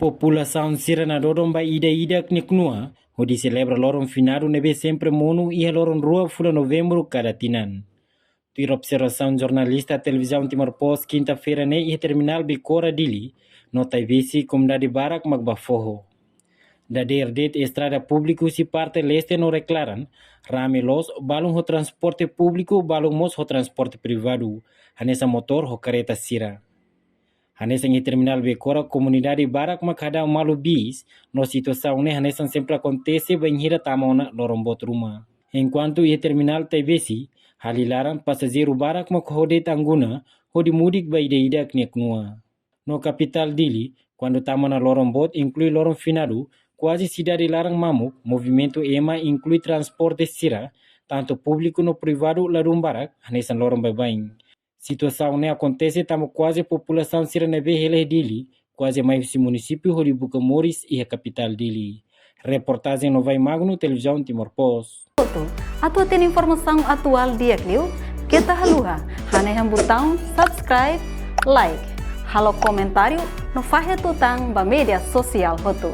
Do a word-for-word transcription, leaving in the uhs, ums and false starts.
Populasaun sira nadodon ba ida-idak nia knua hodi selebra loron finadu ne'ebé sempre monu iha loron rua fulan Novembru kada tinan. Tuir observasaun jornalista Televizaun Timor Post kinta-feira ne'e iha terminál Becora Dili no Taibesi, komunidade barak mak bá foho. Dadeer de'it estrada públiku husi parte leste no reklaran rame loos, balun ho transporte públiku, balun mós ho transporte privadu, hanesan motór ho kareta sira. Hanesan iha terminál Becora, komunidade barak mak hadau malu bis, no situasaun ne'e hanesan sempre akontese bainhira tama ona loron boot ruma. Enkuantu iha terminál Taibesi, hali laran, pasajeiru barak mak ho'o de'it anguna hodi mudik ba ida-idak nia knua. No kapitál Dili, kuandu tama ona loron boot, inklui loron finadu, kuaze sidade laran mamuk, movimentu ema inklui transporte sira, tantu públiku no privadu, ladún barak hanesan loron baibain. Situasaun ne'e akontese tanba kuaze populasaun sira ne'ebé hela iha Dili kuaze mai husi munisípiu hodi buka moris iha kapitál Dili. Reportajen Novai Magno, Televizaun Timor Post. Atu hatene informasaun atuál di'ak liu, keta haluha hanehan butaun subscribe, like, halo komentáriu no fahe tutan ba média sosiál hotu.